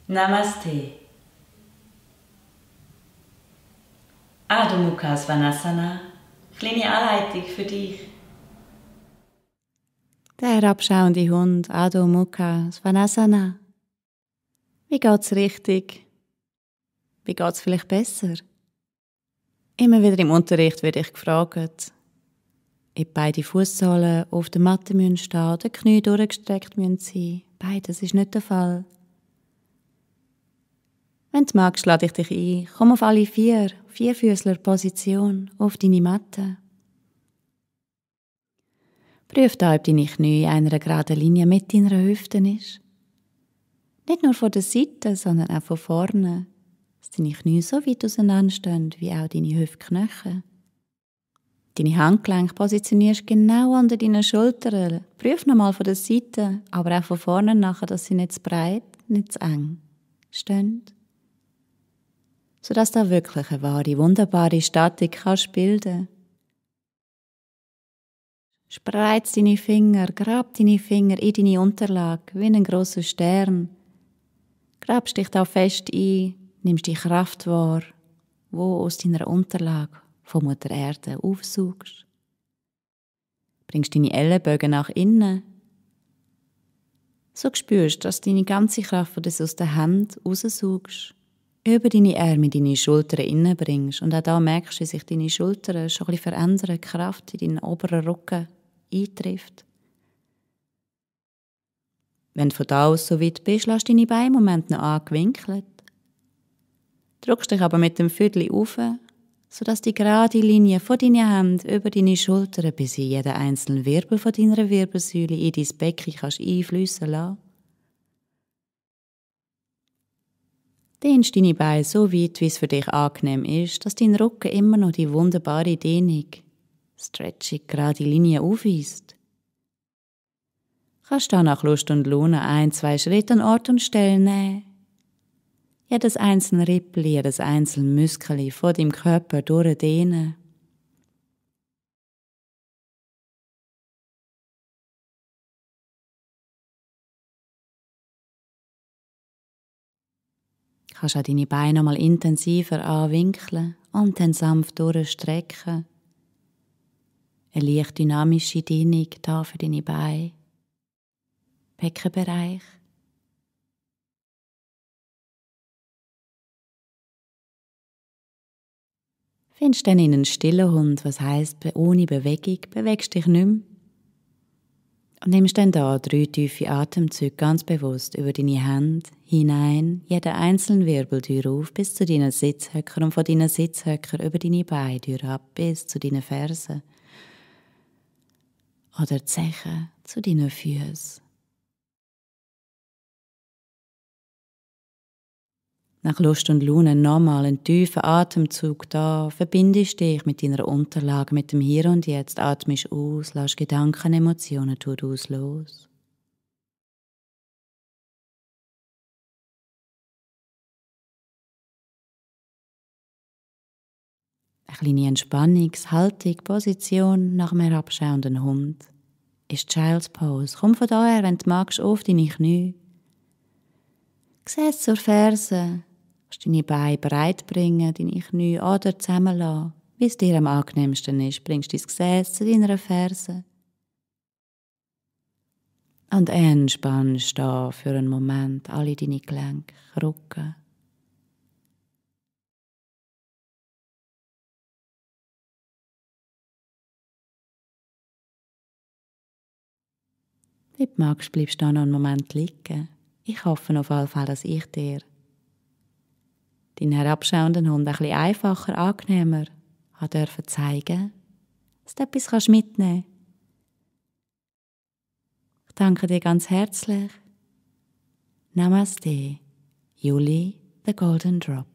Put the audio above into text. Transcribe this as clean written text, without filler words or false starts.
Namaste. Adho Mukha Svanasana. Kleine Anleitung für dich. Der herabschauende Hund, Adho Mukha Svanasana. Wie geht's richtig? Wie geht's vielleicht besser? Immer wieder im Unterricht werde ich gefragt, ob beide Fußsohlen auf der Matte stehen müssen, die Knie durchgestreckt sein müssen. Beides ist nicht der Fall. Wenn du magst, lade ich dich ein. Komm auf alle Vierfüßler-Position auf deine Matte. Prüf da, ob deine Knie in einer geraden Linie mit deiner Hüfte ist. Nicht nur von der Seite, sondern auch von vorne. Dass deine Knie so weit auseinanderstehen, wie auch deine Hüftknochen. Deine Handgelenke positionierst du genau unter deinen Schultern. Prüf nochmal von der Seite, aber auch von vorne nachher, dass sie nicht zu breit, nicht zu eng stehen. Sodass da wirklich eine wahre, wunderbare Statik kannst bilden. Spreiz deine Finger, grab deine Finger in deine Unterlage, wie ein grosser Stern. Grabst dich da fest ein, nimmst die Kraft wahr, wo aus deiner Unterlage von Mutter Erde aufsaugst. Bringst deine Ellenbögen nach innen. So spürst du, dass deine ganze Kraft, die du aus der Hand raussaugst, über deine Arme, deine Schultern innen bringst. Und auch da merkst du, wie sich deine Schultern schon ein bisschen verändern, die Kraft in deinen oberen Rücken eintrifft. Wenn du von da aus so weit bist, lass deine Beine im Moment noch angewinkelt. Drückst dich aber mit dem Viertel auf, sodass die gerade Linie von deinen Händen über deine Schultern bis in jeden einzelnen Wirbel von deiner Wirbelsäule in dein Becken kannst einfliessen lassen. Dehnst deine Beine so weit, wie es für dich angenehm ist, dass dein Rücken immer noch die wunderbare Dehnung, stretching, gerade Linie aufweist. Kannst du nach Lust und Laune 1-2 Schritte an Ort und Stelle nehmen. Jedes einzelne Rippel, jedes einzelne Muskel von deinem Körper durchdehnen. Kannst auch deine Beine nochmal intensiver anwinkeln und dann sanft durchstrecken. Eine leicht dynamische Dehnung da für deine Beine. Beckenbereich. Findest du dann in einen stillen Hund, was heisst, ohne Bewegung, bewegst dich nicht mehr. Und nimmst dann da 3 tiefe Atemzüge ganz bewusst über deine Hände hinein, jeden einzelnen Wirbeltür auf bis zu deinen Sitzhöckern und von deinen Sitzhöckern über deine Beine ab bis zu deinen Fersen oder Zehen zu deinen Füßen. Nach Lust und Laune nochmal einen tiefen Atemzug da, verbindest dich mit deiner Unterlage, mit dem Hier und Jetzt, atmest aus, lass Gedanken, Emotionen, tut aus, los. Eine kleine Entspannungshaltung, Position nach dem herabschauenden Hund ist Child's Pose. Komm von daher, wenn du magst, auf deine Knie. Gesäß zur Ferse. Du deine Beine breit bringen, deine Knie oder zusammenlassen. Wie es dir am angenehmsten ist, bringst du dein Gesäß zu deiner Ferse. Und entspannst da für einen Moment alle deine Gelenke, Rücken. Wie du magst, bleibst du noch einen Moment liegen. Ich hoffe auf jeden Fall, dass ich dir deinen herabschauenden Hund ein bisschen einfacher, angenehmer dürfen zeigen, dass du etwas mitnehmen kannst. Ich danke dir ganz herzlich. Namaste, Julie, the Golden Drop.